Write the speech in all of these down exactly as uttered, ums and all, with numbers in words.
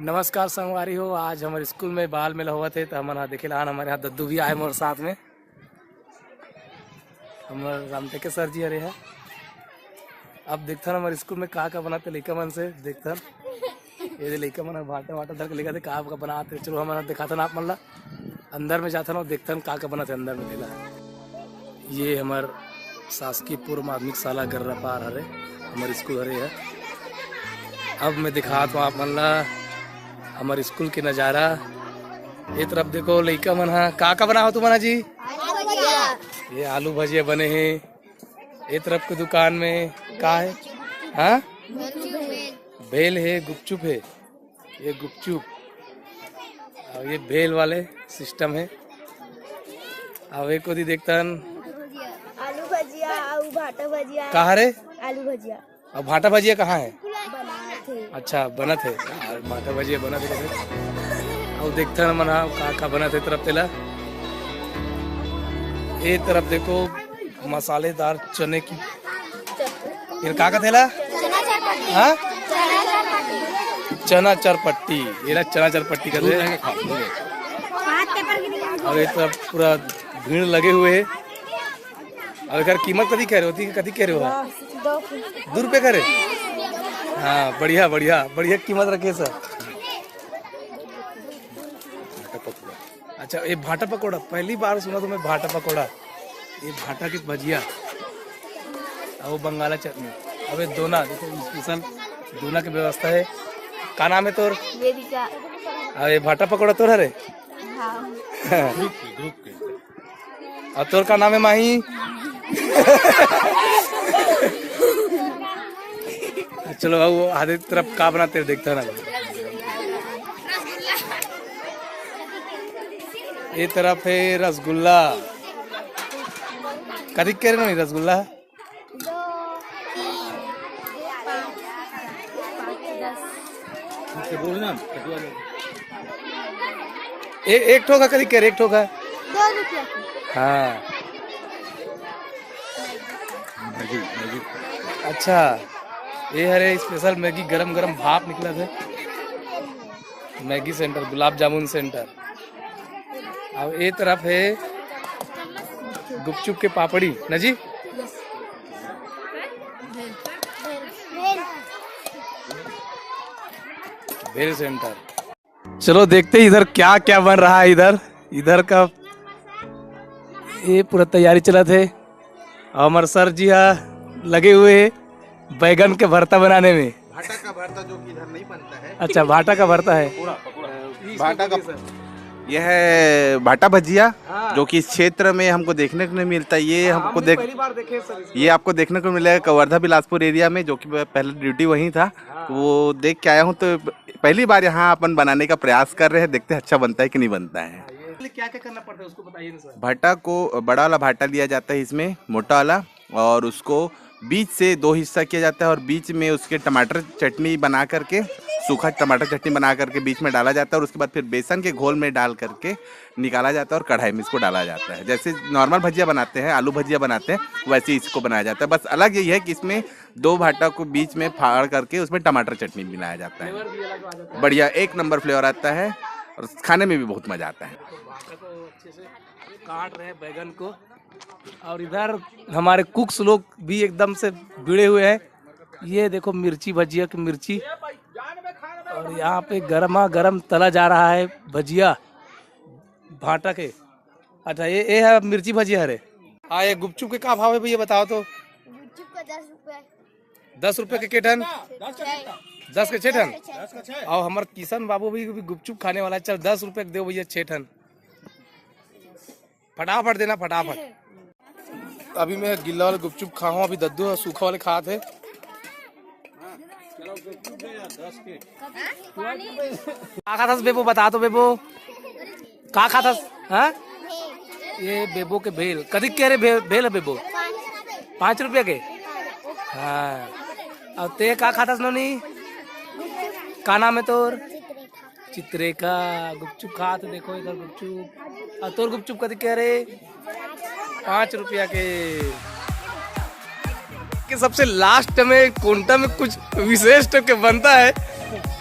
नमस्कार संगवारी हो, आज हमर स्कूल में बाल मेला होवत हे, त हमन ह देखे ला हमर यहाँ दद्दू भी आए मोर साथ में, हमर रामटेके सर जी हरे ह। अब देखथन हमर स्कूल में का का बनाते लइका मन से, देखथन ये दे लइका मन ह भाटा वाटा धर के लेगथे, का का बनाते। चलो हमन ह दिखाथन आप मन ला, अंदर में जाथन अउ देखथन का का बनाते अंदर में तेला। ये हमर शासकीय पूर्व माध्यमिक शाला गर्रापार हरे, हमर स्कूल हरे ह। अब मैं दिखात हूँ आप मन ला हमर स्कूल के नजारा। ये तरफ देखो लइका मन ह का का बना हो तुमन ह जी? ये आलू भजिया बने हे। ये तरफ के दुकान में का है? हाँ, भेल है, गुपचुप है, ये गुपचुप और ये भेल वाले सिस्टम है। अब एक कोदी देखतन आलू भजिया अउ भाटा भजिया। कहाँ रे? आलू भजिया। अब भाटा भजिया कहाँ है? बनात हे। अच्छा, बनत है। और भाटा भजिया बनत है। अब देखते हैं मन हाँ का का बनत है तरफ तेला। ये तरफ देखो मसालेदार चने की, ये का का थेला? हाँ, चना चरपट्टी। ये ला चना चरपट्टी कर दे। और ये तरफ पूरा भीड़ लगे हुए है। अब एकर कीमत कथी कह रहे हो? कथी कह रहे हो? दो रुपये करे। हाँ, बढ़िया बढ़िया बढ़िया कीमत रखे सर। अच्छा, ये भाटा पकौड़ा पहली बार सुना तो मैं, भाटा पकौड़ा, ये भाटा के भजिया और बंगाला चटनी। अब ये दोना देखो, स्पेशल दोना की व्यवस्था है। का नाम है तोर? वेदिका। और ये भाटा पकौड़ा तोर हरे? हाँ। और तोर का नाम है माही? चलो बाबू, आधे तरफ का बनाते हैं, देखता ना। ये तरफ है रसगुल्ला। कथी कह रहे हो रसगुल्ला? ए, एक ठोका कथी कह रहे, एक ठोका? दो रुपया की। हाँ। अच्छा, ये हरे स्पेशल मैगी, गरम गरम भाप निकला थे। Maggi centre, gulab jamun centre. अब ये तरफ है गुपचुप के पापड़ी ना जी। भेल सेंटर। चलो देखते हैं इधर क्या क्या बन रहा है। इधर, इधर का ये पूरा तैयारी चलत है। हमर सर जी हा लगे हुए हैं बैगन के भरता बनाने में। भाटा का भरता जो कि इधर नहीं बनता है। अच्छा, भाटा का भरता है। भाटा का, यह है भाटा भजिया, हाँ। जो कि इस क्षेत्र में हमको देखने को नहीं मिलता। ये हाँ, हमको हमने देख पहली बार देखे सर इसको। ये आपको देखने को मिलेगा कवर्धा बिलासपुर एरिया में, जो कि मैं पहले ड्यूटी वहीं था। हाँ। तो वो देख के आया हूँ, तो पहली बार यहाँ अपन बनाने का प्रयास कर रहे हैं, देखते हैं अच्छा बनता है कि नहीं बनता है। हाँ, ये क्या क्या करना पड़ता है उसको बताइए ना सर। भाटा को, बड़ा वाला भाटा लिया जाता है इसमें, मोटा वाला, और उसको बीच से दो हिस्सा किया जाता है और बीच में उसके टमाटर चटनी बना करके, सूखा टमाटर चटनी बना करके बीच में डाला जाता है और उसके बाद फिर बेसन के घोल में डाल करके निकाला जाता है और कढ़ाई में इसको डाला जाता है। जैसे नॉर्मल भजिया बनाते हैं, आलू भजिया बनाते हैं, वैसे ही इसको बनाया जाता है। बस अलग यही है कि इसमें दो भाटा को बीच में फाड़ करके उसमें टमाटर चटनी मिलाया जाता है। बढ़िया, एक नंबर फ्लेवर आता है और खाने में भी बहुत मजा आता है। काट रहे हैं बैगन को। और इधर हमारे कुक्स लोग भी एकदम से भिड़े हुए हैं। ये देखो मिर्ची भजिया की मिर्ची, और यहाँ पे गर्मा गर्म तला जा रहा है भजिया भाटा के। अच्छा, ये ये है मिर्ची भजिया हरे। हाँ, ये गुपचुप के का भाव है भैया, बताओ तो। गुपचुप का दस रुपये। दस रुपये के के ठन? दस के छः ठन। और हमार किशन बाबू भी, भी गुपचुप खाने वाला है। चल, दस रुपये के दो भैया, छः ठन। फटाफट देना, फटाफट। अभी मैं गिल्ला वाले गुपचुप खा हूँ, अभी दद्दू है सूखा वाले खात है। का खाथस बेबो, बता तो बेबो, का खाथस? हाँ, ये बेबो के भेल। कतिक के रे भे-, भेल है बेबो? पाँच रुपया के। हाँ, और ते का खाथस नोनी? का नाम है तोर? चित्रेखा। गुपचुप खात, देखो इधर गुपचुप। और तोर गुपचुप कतिक के रे? पाँच रुपया के। कि सबसे लास्ट में कोंटा में कुछ विशेष टाइप के बनता है।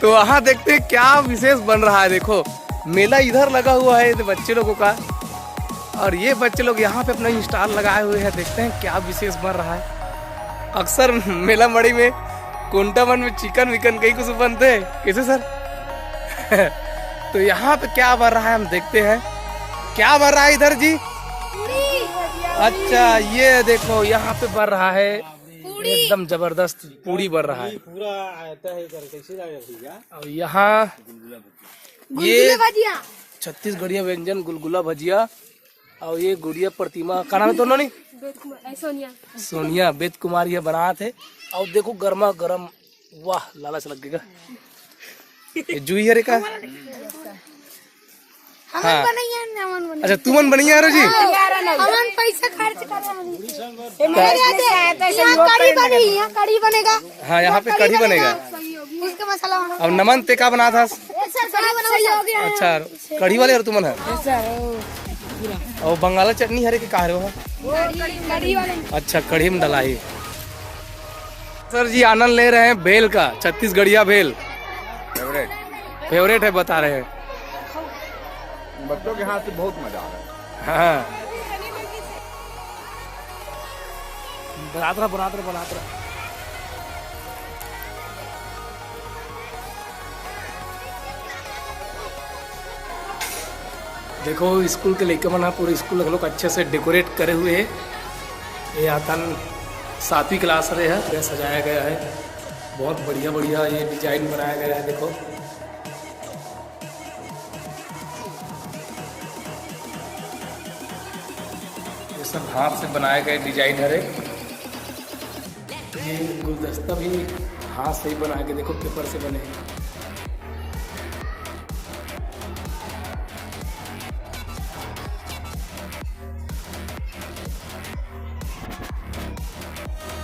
तो वहाँ देखते हैं क्या विशेष बन रहा है। देखो, मेला इधर लगा हुआ है, ये बच्चे लोगों का, और ये बच्चे लोग यहाँ पे अपना स्टॉल लगाए हुए हैं। देखते हैं क्या विशेष बन रहा है। अक्सर मेला मड़ी में कोंटा मन में चिकन विकन कई कुछ बनते हैं, कैसे सर? तो यहाँ पे क्या बन रहा है, हम देखते हैं। क्या बन रहा है इधर जी? अच्छा, ये देखो, यहाँ पे बन रहा है, एकदम जबरदस्त पूड़ी बन रहा है। पूरा आता है इधर, कैसे लगा भैया? और यहाँ गुलगुला ये भजिया। छत्तीसगढ़िया व्यंजन गुलगुला भजिया। और ये गुड़िया प्रतिमा, का नाम है दोनों ने? बेद कुमार, ए, सोनिया। सोनिया, बेद कुमार ये बनात हे। और देखो, गर्मा गर्म, वाह, लालच लग गया। ये जूही हरे का? हमन हाँ। बनइया, हमन बनइया। अच्छा, तुमन बनइया हरो जी? हमन पैसा खर्च करे हन। ए, मेरे यहाँ से यहाँ कढ़ी बनी, यहाँ कढ़ी बनेगा। हाँ, यहाँ पे कढ़ी बनेगा। उसका मसाला वहाँ। अब नमन, ते का बनात हस? सर, कढ़ी बनाओ, सर। अच्छा, कढ़ी वाले हरो तुमन ह? और बंगाला चटनी हरे के का हरे हो? कढ़ी वाले। अच्छा, कढ़ी में डलाही। सर जी आनंद ले रहे हैं भेल का, छत्तीसगढ़िया भेल। फेवरेट। फेवरेट है, बता रहे हैं। बच्चों के हाथ से बहुत मजा आ रहा है। हाँ। बनात रहा, बनात रहा, बनात रहा। देखो, स्कूल के लइका मन ह पूरे स्कूल घलोक अच्छे से डेकोरेट करे हुए हे। ये आतन सातवीं क्लास हरे ह, पूरा सजाया गया है। बहुत बढ़िया बढ़िया ये डिजाइन बनाया गया है। देखो, ये सब हाथ से बनाए गए डिजाइन हरे। ये गुलदस्ता भी हाथ से ही बना के, देखो, पेपर से बने।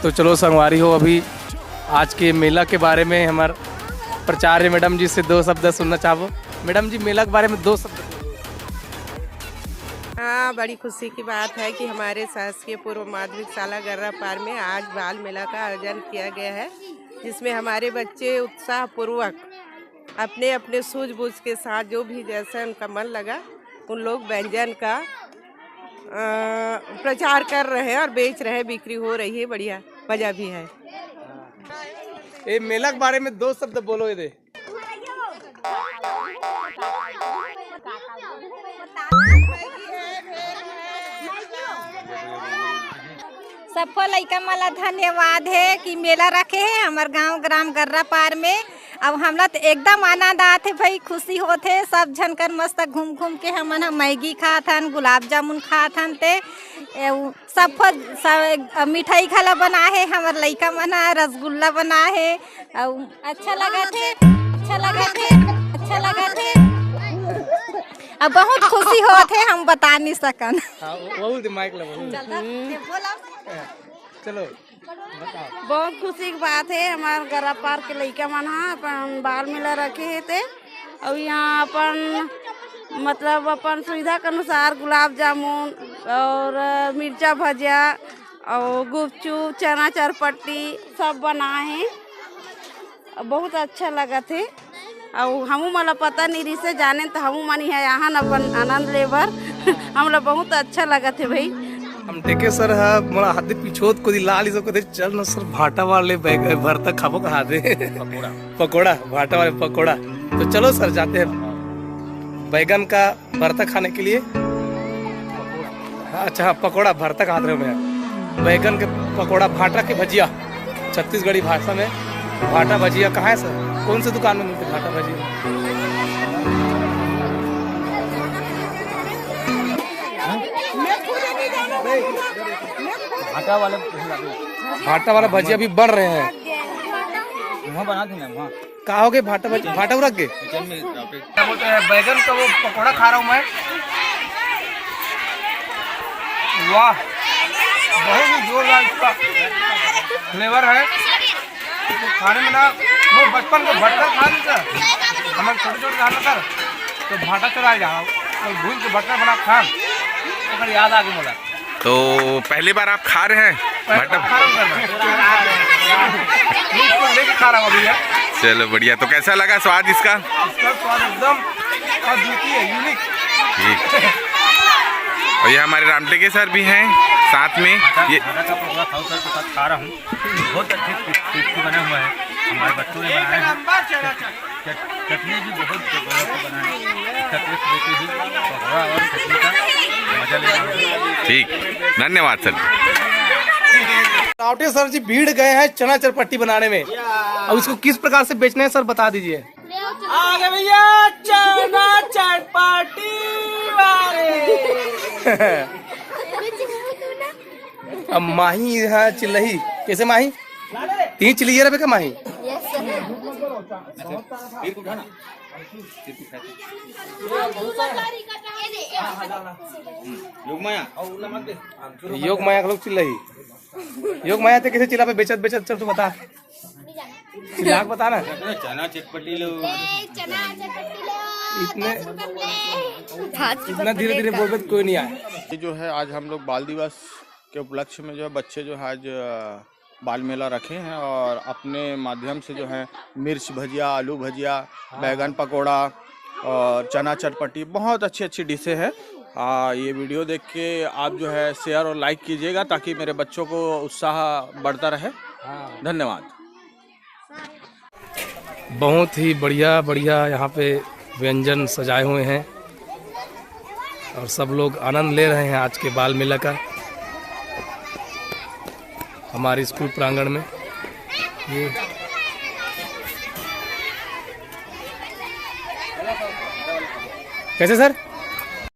तो चलो संगवारी हो, अभी आज के मेला के बारे में हमार प्राचार्य मैडम जी से दो शब्द सुनना चाहबो। मैडम जी, मेला के बारे में दो शब्द। हाँ, बड़ी खुशी की बात है कि हमारे शासकीय पूर्व माध्यमिक शाला गर्रा पार में आज बाल मेला का आयोजन किया गया है, जिसमें हमारे बच्चे उत्साहपूर्वक अपने अपने सूझबूझ के साथ जो भी जैसा उनका मन लगा, उन लोग व्यंजन का अ, प्रचार कर रहे हैं और बेच रहे हैं, बिक्री हो रही है, बढ़िया मजा भी है। ए, मेला के बारे में दो शब्द बोलो ये दे। सब्बो लइका मन ला धन्यवाद हे कि मेला रखे हे हमर गांव ग्राम गर्रा पार में। अब हमला तो एकदम आनंद आत हे भाई, खुशी होत हे। सब झन कर मस्त घूम घूम के हमन ह मैगी खात हन, गुलाब जामुन खात हन, ते ए, उ, सब्बो सब मिठाई घला बना हे हमर लइका मन ह, रसगुल्ला बना हे। अउ अच्छा लगत हे, अच्छा लगत हे, अच्छा लगत हे। अब बहुत खुशी होत हे, हम बता नहीं सकन। हाँ, वो, वो दे माइक ला, वो। चलता, हम्म। ये बोला। चलो, बताओ। बहुत खुशी की बात है, हमारे गरा पार के लइका मन ह अपन बाल मेला रखे हे ते, अउ यहाँ अपन, मतलब, अपन सुविधा के अनुसार गुलाब जामुन और मिर्चा भजिया और गुपचुप, चना चरपट्टी सब बनाए हे। बहुत अच्छा लगत हे। अउ हमू मन ला पता नहीं रिहिसे, जाने त हमू मन इहाँ आहन अपन आनंद ले बर। हमला बहुत अच्छा लगत हे भाई। हम देखे सर ह मोला हाथ दे पिछोत कोती लाल, ई सब कथे, "चल न सर, भाटा वाले बैग-, भरता खाबो," कहा दे। पकोड़ा। पकोड़ा, भाटा वाले पकोड़ा। तो चलो सर, जाते हैं बैगन का भरता खाने के लिए। अच्छा, हाँ, पकोड़ा, भरता कहा रहे हो भैया। बैगन के पकोड़ा, भाटा की भजिया, छत्तीसगढ़ी भाषा में भाटा भजिया कहाँ है सर? कौन सी दुकान में मिलते भाटा भजिया? भाटा वाले, भाटा वाला भजिया अभी बन रहे हैं। वहाँ बना थे ना, वहाँ। का हो गए भाटा भज-, भाटा उरक गए? किचन में क्या बोलते हैं, बैगन का वो पकौड़ा खा रहा हूँ मैं। वाह, बहुत ही जोरदार इसका फ्लेवर है। तो खाने में ना, वो बचपन को भटका खा लेता। हम लोग छोटे छोटे रहा ना सर, तो भाटा चला जा और भूल के भटका बना खा, अगर याद आ गई बोला। तो पहली बार आप खा रहे हैं भाटा? खा रहा हूँ सर मैं। बिल्कुल लेके खा रहा हूँ अभी यार। चलो बढ़िया। तो कैसा लगा स्वाद इसका? इसका स्वाद एकदम अद्वितीय, यूनिक। ठीक। और ये हमारे रामटेके सर भी हैं साथ में। ये आटा का पकौड़ा खाओ सर के साथ खा रहा हूँ, बहुत अच्छे टेस्टी बना हुआ है, हमारे बच्चों ने बनाया है। चट- चटनी भी बहुत जबरदस्त बना है। इसका टेस्ट लेते ही पकौड़ा और चटनी का मजा लेना होगा। ठीक, धन्यवाद सर। रावटे सर जी भिड़ गए हैं चना चटपटी बनाने में। अब इसको किस प्रकार से बेचना है सर, बता दीजिए। आ गए भैया, चना चटपटी वाले। अब माही यहाँ चिल्लही। कैसे माही? तीन चिल्लही रहे का माही? योग माया। योग माया के लोग चिल्लही। योग माया ते कैसे चिल्ला पे बेचत बेचत चल, तू बता। चिल्ला के बता ना। चना चटपटी लो। इतने, इतना धीरे धीरे बोलबे तो कोई नहीं आए। ये जो है, आज हम लोग बाल दिवस के उपलक्ष्य में जो है, बच्चे जो है आज, अ, बाल मेला रखे हैं और अपने माध्यम से जो है, मिर्च भजिया, आलू भजिया, बैगन पकौड़ा और चना चटपटी, बहुत अच्छी अच्छी डिशें हैं। आ, ये वीडियो देख के आप जो है, शेयर और लाइक कीजिएगा, ताकि मेरे बच्चों को उत्साह बढ़ता रहे। धन्यवाद। बहुत ही बढ़िया बढ़िया यहाँ पे व्यंजन सजाए हुए हैं और सब लोग आनंद ले रहे हैं आज के बाल मेला का। हमारे स्कूल प्रांगण में ये कैसे सर?